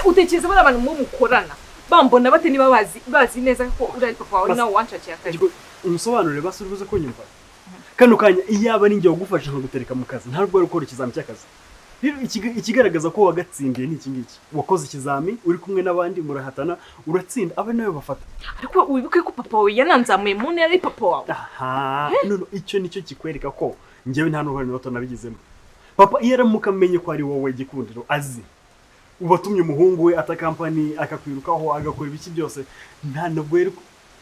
Ese utekereza bari abantu mu mukorana bambona bate, niba bazi neza ko uri ari papa wawe nawe wanshakiye akazi? Umusobanurire basi, uri buze kunyumva kano kanya. Iyaba ari njye wagufasha nkagutereka mu kazi, ntabwo wari gukora ikizami cy'akazi. Rero ikigaragaza ko wagatsindiye ni iki ngiki: wakoze ikizami uri kumwe n'abandi, murahatana, uratsinda, abe nawe bafata. Ariko wibuke ko papa wawe yananzamuye mu ntera, ari papa wawe. Aha none icyo nicyo kikwereka ko njyewe nta n'uruhare na ruto nabigizemo. Papa iyo aramuka amenye ko ari wowe Gikundiro azi ubatumye umuhungu we ata company, akakwirukaho, agakora ibiki byose, nta nubwo yari,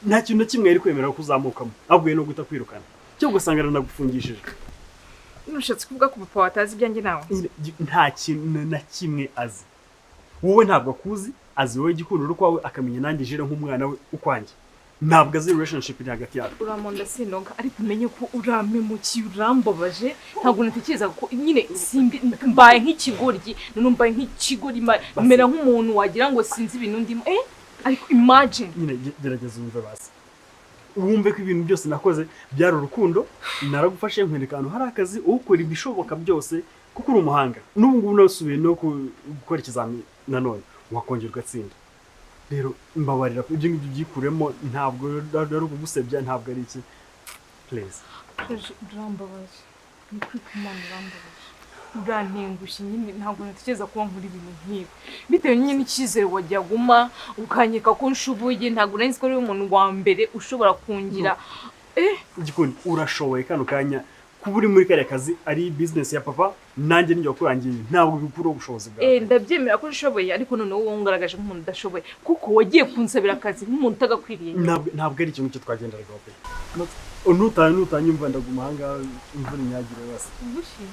nta kintu na kimwe yari kwemera ko uzamukamo, ahubwo no guhita kwirukana cyangwa ugasanga aranagufungishije. Nushatse kuvuga ko papa wawe atazi ibyanjye nawe? Nyine, nta kintu na kimwe azi. Wowe ntabwo akuzi, azi wowe Gikundiro ukwawe, akamenya nanjye Jire nk'umwana we ukwanjye. Ntabwo azi relationship iri hagati yacu. Uramonda sinoga, ariko umenye ko urampemukiye, urambabaje. Ntabwo natekereza ko nyine simbi mbaye nk'ikigoryi, none mbaye nk'ikigoryi, mera nk'umuntu wagira ngo sinzi ibintu ndimo, ariko imagine. Nyine gerageza wumve basi, wumve ko ibintu byose nakoze byari urukundo. Naragufashe, nkwereka ahantu hari akazi, ukora ibishoboka byose kuko uri umuhanga. N'ubu ngubu nasubiye no gukora ikizami nanone wakongera ugatsinda. Rero mbabarira, ibyo ngibyo byikuremo. Ntabwo ari ukugusebya, ntabwo ari iki, please. Urambabaje, ni ukuri kw'Imana, urambabaje, urantengushye. Nyine ntabwo natekereza kuba nkora ibintu nk'ibi bitewe nyine n'icyizere wajyaga umpa, ukanyeka ko nshoboye. Ntabwo nari nzi ko ari we muntu wa mbere ushobora kungira. Gikundi, urashoboye. Kano kanya kuba uri muri kariya kazi ari business ya papa, nanjye nijya wakurangiye, ntabwo bikuraho ubushobozi bwawe. Ndabyemera ko nshoboye, ariko noneho wowe ngaragaje nk'umuntu udashoboye, kuko wagiye kunsabira akazi nk'umuntu utagakwiriye. Ntabwo ari ikintu cyo twagenderagaho pe. Nutanyumva ndaguma ahangaha imvura inyagire basi. Ubushi.